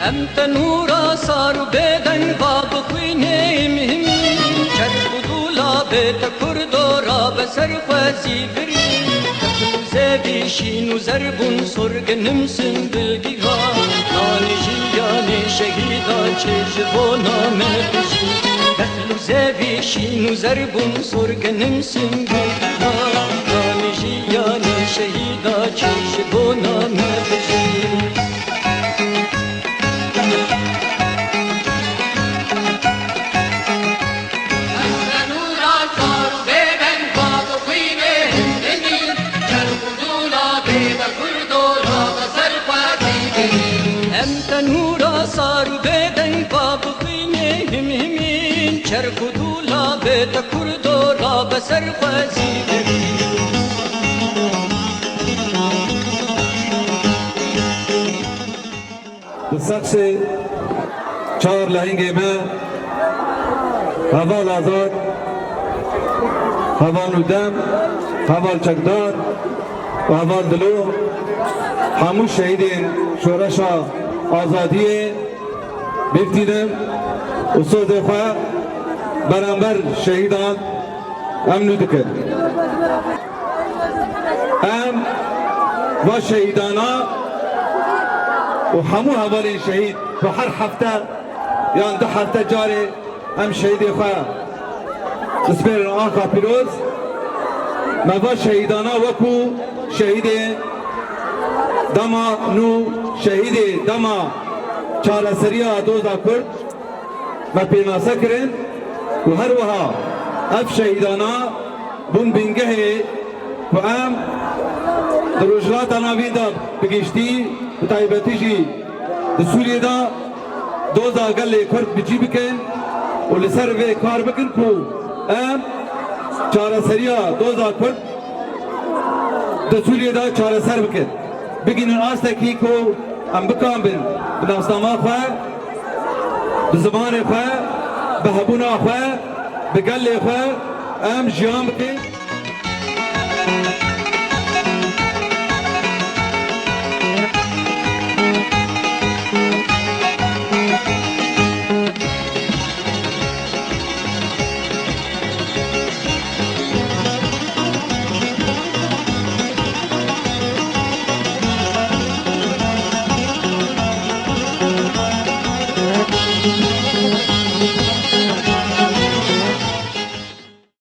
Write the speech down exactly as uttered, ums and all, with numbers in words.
Em tenûra sar û bêdeng va bixwînê him himî. Çerx û dûla bê te kurdo rabe ser xwe zîvirî. Dexl û zevî şîn û zerbûn sor genim simbil giha. Nanê jiyanê şehîda çê ji bona me bijî. Dexl û zevî şîn û zerbûn sor genim simbil giha. Nanê jiyanê şehîda çê ji bona me bijî. Em tenûra sar û bêdeng va bixwînê him himîn. Çerx û dûla bê te kurdo rabe ser xwe zîvirî. Di sexsê çar lehengê me, heval Azad, heval Nûdem, heval Çekdar û heval Dilo, hemû şehîdên şoreşa azadiyê bîr tînin û sozê xwe beramber şehîdan em nû dikin. Em va şehîdana û hemû hevalên şehîd ku her hefte yan du hefte carê em şehîdê xwe dispêrin Axa Pîroz, me va şehîdana wekû şehîdê dema nû, şehîdê dema çareseriya doza Kurd, me pênase kirin û her wiha ev şehîdana bûn bingehê ku em di Rojhilata Navîn de bi giştî, bi taybetî jî di Sûriyê de doza gelê Kurd bi cî bikin û li ser vê kar bikin ku em çareseriya doza Kurd di Sûriyê de çareser bikin. Bigihînin astekî ku em bikanbin bi nasnama xwe, bi zimanê xwe, bi hebûna xwe, bi gelê xwe em jiyan bikin.